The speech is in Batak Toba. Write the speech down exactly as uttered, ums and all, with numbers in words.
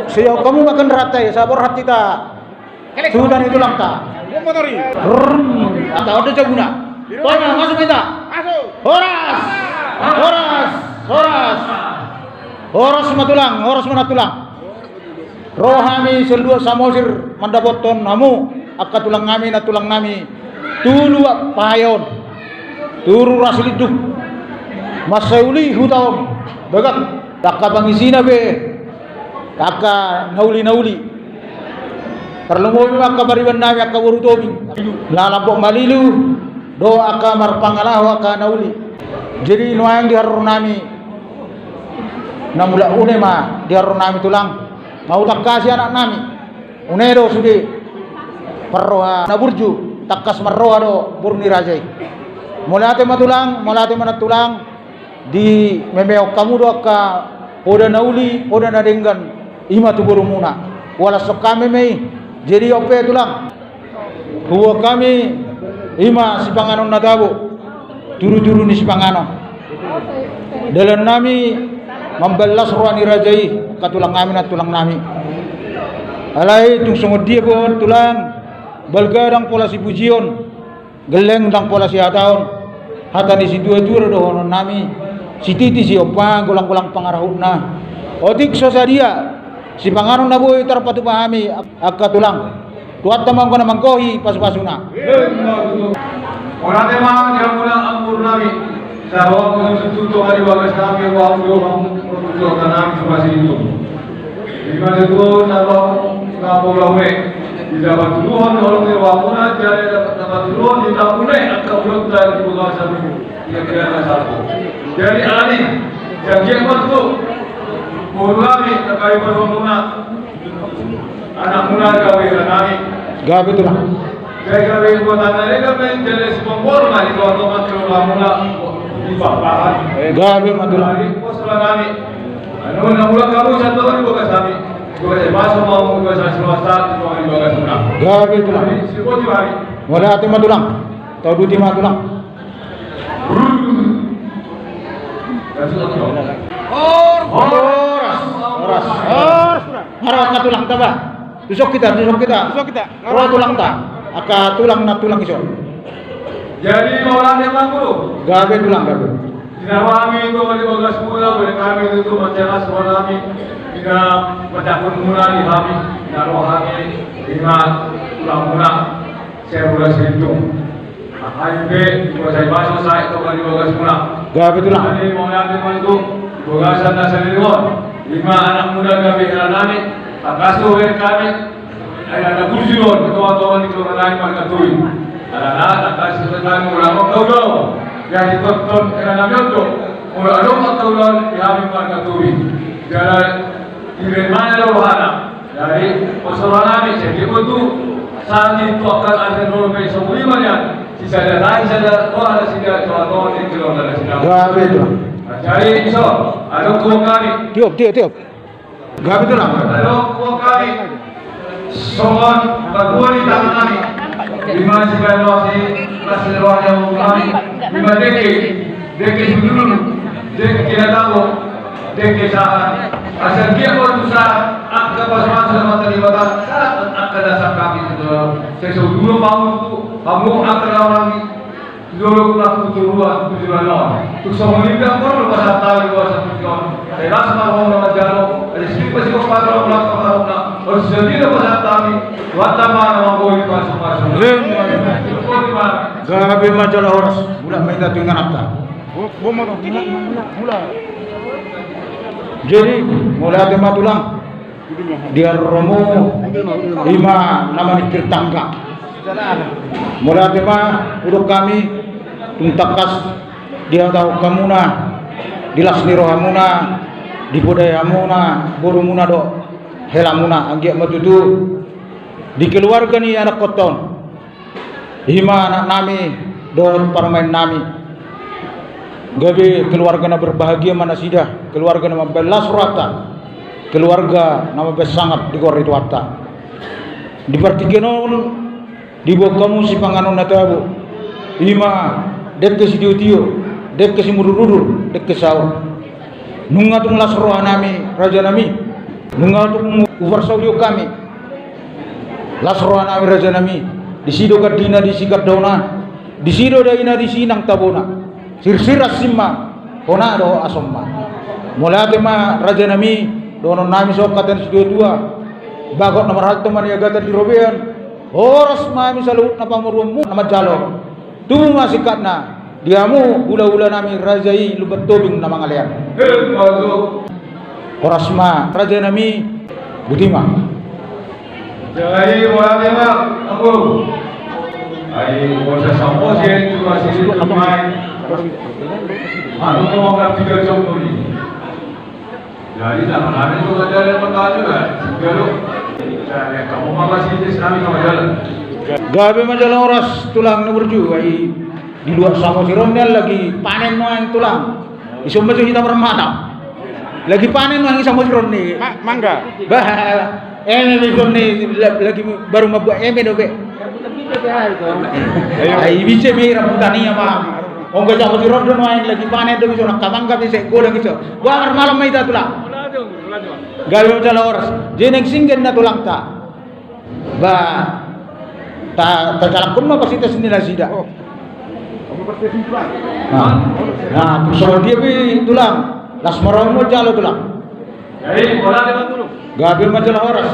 Sai hamu ma kan rata ya, sabar hati ta. Sudah ni tulang ta. Rrrm. Ata ode jaguna. Tona, masuk kita. Horas. Horas. Horas. Horas ma tulang, horas ma nantulang. Ro hami sian Luat Samosir mandapothon hamu, angka tulang nami, nantulang nami, tu Luat Pahayaon, tu Rura Silindung. Mansai uli huta on, bagak, angka pangisina pe, angka na uli na uli. Tarlumobi ma angka pariban nami, angka boru Tobing, na lambok malilu, dohot angka marpangalaho, angka na uli. Jadi nuaeng di haroro nami, na mulak une ma di haroro nami tulang. Nga hutangkasi anak nami. Une do sude parroha na burju, tangkas marroha do boru ni raja i. Mauliate ma tulang, mauliate ma nantulang. Dimemeon hamu do angka poda na uli, poda na denggan. I ma tu borumuna. Hualashon hami ma i. Jadi on pe tulang, huboan hami, i ma sipanganon na tabo, tudu-tudu ni sipanganon. Dalan nami mambahen las roha ni raja i, angka tulang nami, nantulang nami. Alai tung songon dia pe on tulang, balga ndang pola sipujion, gelleng ndang pola sihataon. Hata ni situa-tua do dohonon nami: Sititi siompa, golang-golang pangarahutna. Otik so sadia sipanganon na boi tarpatupa hami, angka tulang. Tuhanta ma anggo na manggohi pasu-pasuna. Mauliate ma di hamuna anggur nami. Saroha tutu tonga di bagas nami, rohamu do hamu, roha tu tonga nami, tu masih itu. Di mana tu saroha na pola ue. Di dapat tuluhon, holong di rohamuna, jadi dapat, dapat tuluhon, di dapat ue, angka ulok dari bagas nami. Ia kira na satu. Jadi alani, jadi apa tu? Boru nami, angka ibu rohamuna. Anakmuna gabe hela nami. Gabe tulang. Jadi gabe buat anak ini kan menjadi sekompor lah di bawah rumah ke rumahmuna. Di papahan. Gabe ma tulang. Jadi pos lah nami. Anu na mula kamu satu kali bagas nami. Bagas masuk mau bagas swasta di bawah di bagas muna. Gabe tulang. Jadi sebut nami. Mauliate ma tulang. Tauduti ma tulang. Horas. Horas. Horas. Maro angka tulang ta ba. Tusuk hita, tusuk hita. Tusuk hita. Ro tulang ta. Angka tulang, nantulang ison. Jadi mauliate ma guru. Gabe tulang, gabe. Di na roha nami tu di bagasmuna, boi hami tutu mansai las roha nami. Di na patakunmuna di hami, di na roha nami, di na tulangmuna, Serura Silintung. Ahayu pe, di bagasan i, masuk sae tu di bagasmuna. Gabe tulang. Jadi mauliate ma tutu, di bagasan na saleleng on. I ma anakmuna gabe hela nami, tangkas do hela nami. Ai na burju on, di tonga-tonga ni keluarga nami marga Tobing. Alana, tangkas do hela nami, molo adong angka ulaon. Jadi tonton hela nami on do. Molo adong angka ulaon, di hami marga Tobing. Jadi, di mana do rohana. Jadi, pos roha nami, jadi butuh saat itu akan ada nol pe saburi mania. Sisa ada lain, sisa ada roha, sisa ada roha, roha, sisa ada roha. Gabe tulang. Jadi, iso, ada tulang nami. Tiup, tiup, tiup. Gabe tulang. Ada tulang nami. Songon, berdua di tangan nami. Di mana si Benosi, kasih rohanya nami. Di mana deke, deke dulu, deke kita tahu. Dengke sahat. Asa dia molo tu sahat, angka pasu-pasu na mata ni Debata, sahat angka dasar kami tu dolok. Sai so dulu paulu tu, hamu angka lawan nami. Dolok na tu Toruan, tu Toruan on. Tu songon i pe porlu pasahat hami tu Toruan. Sai las ma roham na manjalo, asa sipit pasikok patarok na patarok na. Asa sipit pasahat hami, Tuhanta ma na manggohi pasu-pasu. Gabe ma jala horas, mulak ma hita tu ingananta. Jadi, mauliate ma tulang. Di haroromu, i ma na maningkir tangga. Mauliate ma, hudok hami, tung tangkas dihatahon hamuna, di las ni rohamuna, dipodai hamuna, borumuna dohot helamuna, anggiat ma tutu, di keluarga ni anakkonta on. I ma anak nami, dohot parumaen nami. Gabe keluarga na berbahagia ma nasida, keluarga na mambahen las rohanta, keluarga na mambahen sangap di goar ni Tuhanta. Di partingkian on, diboan hamu sipanganon na tabo. I ma dengke sitio-tio, dengke simudur-udur, dengke saor. Nunga tung las roha nami, raja nami. Nunga tung huparsaulihon hami. Las roha nami raja nami. Disi do gandina, disi gandaonna. Disi do daina, disi nang tabona. Sirsir asing ma, hona do asom ma. Mauliate ma raja nami, dohonon nami songon hata ni situatua. Bagot na marhalto ma niagatan di robean. Horas ma hami saluhutna pamoruonmu na manjalo. Tubu ma singkatna di hamu hulahula nami raja i Lumban Tobing na mangalean. Horas ma raja nami. Botima. Jadi, mauliate ma, Amang. Ai, bosa sampo sih, cuma sini cuma. Anu, mau nggak tiga jam dulu. Jadi, sama kami tuh ada yang bertanya, kan? Tiga lo. Jadi, kamu mama sih, terus kami sama jalan. Gabe ma jala horas, tulang na burju, ai. Di luat Samosir on lagi panen nuaeng, tulang. Ison ma jo hita marmalam. Lagi panen nuaeng i Samosir on. Ma-, mangga. Bah, eme be ison ni, la-, lagi baru mambuat eme do be. Ai, bisa be rambutan i, Amang. Ongga Samosir on do nuaeng lagi panen do, bisa angka mangga bisa godang ison. Bah, marmalam ma hita, tulang. Gabe ma jala horas. Jeneng singgen na tulangta. Ba, ta, tajalakkon ma parsites ni nasida. Oh. Nah, nah, tu songon dia pe, tulang. Las ma rohamu jalo, tulang. Jadi, bola lewat dulu. Gabe ma jala horas.